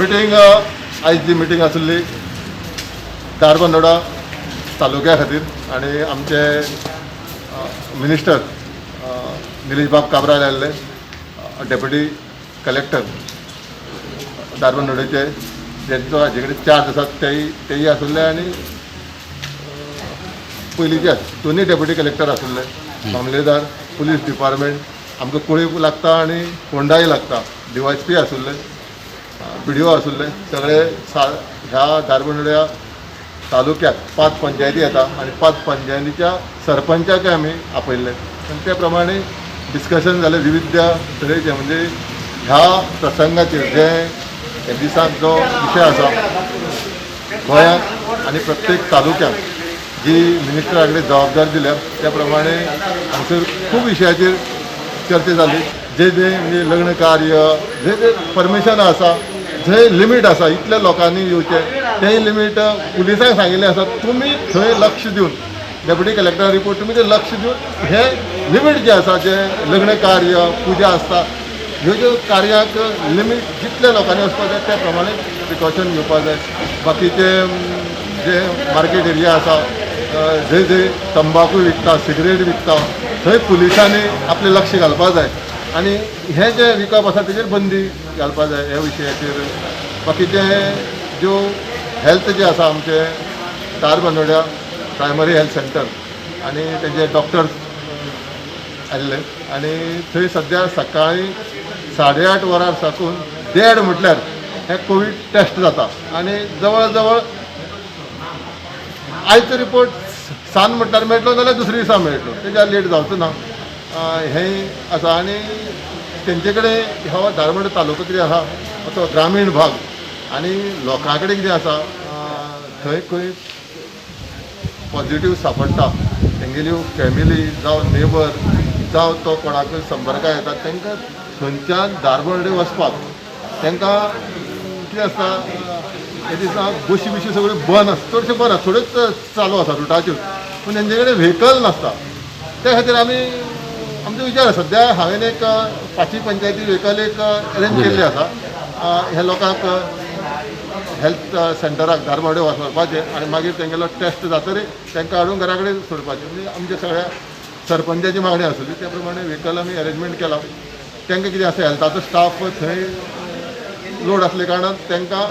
Meeting आयज जी meeting आसली धारबांदोडा तालुक्या खातीर आनी आमचे मिनिस्टर निलेश बाब काब्राल आयिल्ले, डेप्युटी कलेक्टर धारबांदोडेचे जेंचो हाजे कडेन चार्ज आसा तेय आसले आनी पयलींचे दोनूय डेप्युटी कलेक्टर आसले, मामलेदार, पुलीस डिपार्टमेंट आमकां कुळी लागता आनी फोंडाय लागता, डीवायएसपी आसले, बीडीओ आसले, सगळे सा ह्या धारबांदोड्या तालुक्यात 5 पंचायती येता आनी 5 पंचायतीच्या सरपंचाक आमी आपयल्ले आनी त्या प्रमाणे डिस्कशन जालें विविध तरेचे. म्हणजे ह्या प्रसंगाचेर जे हे दिसाक जो विशय आसा गोंयांत आनी प्रत्येक तालुक्यात जी मिनिस्टरा कडेन जबाबदारी दिल्या त्या प्रमाणे हांगसर खूब विशयाचेर चर्चा जाली. जे जे म्हणजे लग्न कार्य जे जे परमिशन आसा, जंय लिमीट आसा इतल्या लोकांनी येवचें तेंय लिमीट पुलिसांक सांगिल्लें आसा. तुमी थंय लक्ष दिवन, डेप्युटी कलेक्टर रिपोर्ट, तुमी ते लक्ष दिवन हे लिमीट जें आसा, जें लग्न कार्य, पुजा आसता, ह्यो ज्यो कार्याक लिमीट जितल्या लोकांनी वचपाक जाय त्या प्रमाणे प्रिकॉशन घेवपाक जाय. बाकीचे जे मार्केट एरिया आसा, जंय जंय तंबाकू विकता, सिगरेट विकता, थंय पुलिसांनी आपलें लक्ष घालपाक जाय आनी हें जें विकप आसा तेजेर बंदी घालपाक जाय ह्या विशयाचेर. बाकीचे ज्यो हेल्थ जें आसा, आमचें धारबांदोड्या प्रायमरी हेल्थ सेंटर आनी तेजे डॉक्टर्स आयिल्ले आनी थंय सद्या सकाळीं 8:30 वरार साकून 1:30 म्हटल्यार हे कोवीड टेस्ट जाता आनी जवळ जवळ आयचो रिपोर्ट सांज म्हटल्यार मेळटलो जाल्यार दुसरे दिसा मेळटलो, तेज्या लेट जावचो ना हें आसा. आनी तेंचे कडेन हो धारबांदोडा तालुको कितें आसा असो ग्रामीण भाग आनी लोकां कडेन कितें आसा, थंय खंय पॉझिटीव सांपडटा तेंगेल्यो फॅमिली जावं नेबर जावं तो कोणाकूय संपर्कात येता, तांकां थंयच्यान धारबांदोडे वचपाक तांकां कितें आसता, हे दिसा बशी बिशी सगळ्यो बंद आसा, चडश्यो बंद आसा, थोड्योच चालू आसा रुटाच्यो, पूण तेंचे कडेन व्हेकल नासता. त्या खातीर आमी आमचो विचार आसा, सद्या हांवें एक पांचवी पंचायती व्हेकल एक अरेंज केल्ली आसा ह्या लोकांक हेल्थ सेंटराक धारबांदोडे वचपाचें आनी मागीर तेंगेलो टेस्ट जातरी तांकां हाडून घरा कडेन सोडपाचें. म्हणजे आमच्या सगळ्या सरपंचाची मागणी आसली त्या प्रमाणे व्हेकल आमी अरेंजमेंट केला. तांकां कितें आसा, हेल्थाचो स्टाफ थंय लोड आसल्या कारणान तांकां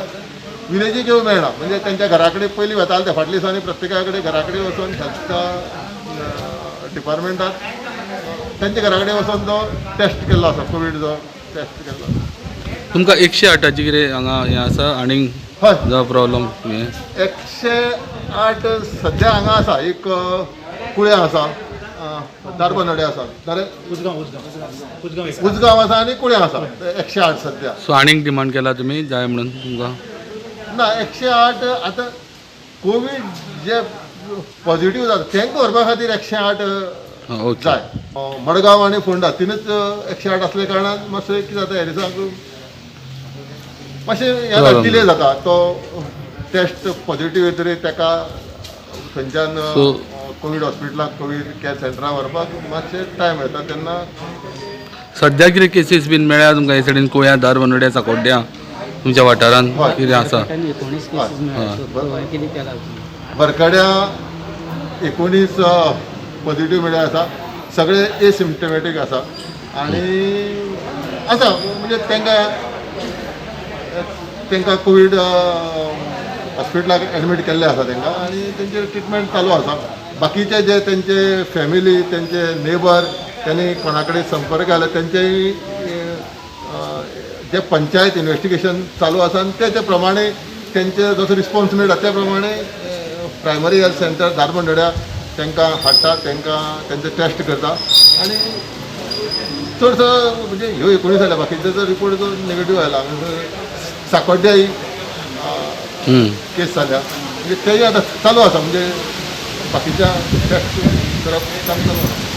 विलेजीक येवंक मेळना. म्हणजे तेंच्या घरा कडेन पयलीं वताले ते, फाटल्या दिसांनी प्रत्येका कडेन घरा कडेन वचून हेल्थ डिपार्टमेंटान तेंच्या घरा कडेन वचून तो टेस्ट केल्लो आसा, कोवीड जो टेस्ट केल्लो आसा. तुमकां 108ची कितें हांगा हें आसा आनी हय. जो प्रॉब्लम हें? 108 सद्या हांगा आसा, एक कुळ्या आसा, धारबांदोडे आसा, उजगांव. उजगांव आसा आनी कुळ्या आसा 108 सद्या. सो आनीक डिमांड केला तुमी जाय म्हणून तुमकां? ना, 108 आतां कोवीड जे पॉझिटीव जाता तांकां व्हरपा खातीर 108 जाय. मडगांव आनी फोंडा तिनूच 108 असल्या कारणान मातशें कितें जाता, ह्या दिसांक मातशें हें डिले जाता. तो टेस्ट पॉझिटीव येतरी ताका थंयच्यान कोवीड हॉस्पिटलाक, कोवीड केअर सेंटराक व्हरपाक मातशें टायम येता तेन्ना. सद्या कितें केसीस बीन मेळ्ळ्या तुमकां हे सायडीन, कुळ्यां, धारबांदोड्या, साकोड्ड्यां, तुमच्या वाठारांत? हय. कितें आसा? 19 केसीस मेळ्ळ्या, कितें केलां? वरकड्या 19 पॉझिटीव मेळ्ळे आसा, सगळे एसिम्टमॅटीक आसा आनी आसा म्हणजे तांकां तांकां कोवीड हॉस्पिटलाक एडमीट केल्ले आसा तांकां आनी तेंचे ट्रिटमेंट चालू आसा. बाकीचे जे तेंचे फॅमिली, तेंचे नेबर, त्यांनी कोणा कडेन संपर्क आयला तेंचेय जे पंचायत इन्वेस्टिगेशन चालू आसा आनी तेच्या प्रमाणे तेंचे जसो रिस्पॉन्स मेळटा त्या प्रमाणे प्रायमरी हेल्थ सेंटर धारबांदोड्या तांकां हाडटा, तांकां तेंचे टेस्ट करता आनी चडसो म्हणजे ह्यो 19 जाल्या, बाकीचे रिपोर्ट जो नेगेटीव आयला. हांगासर साकोड्ड्याय केस जाल्या, म्हणजे तेय आतां चालू आसा, म्हणजे बाकीच्या टेस्ट करप काम चालू आसा.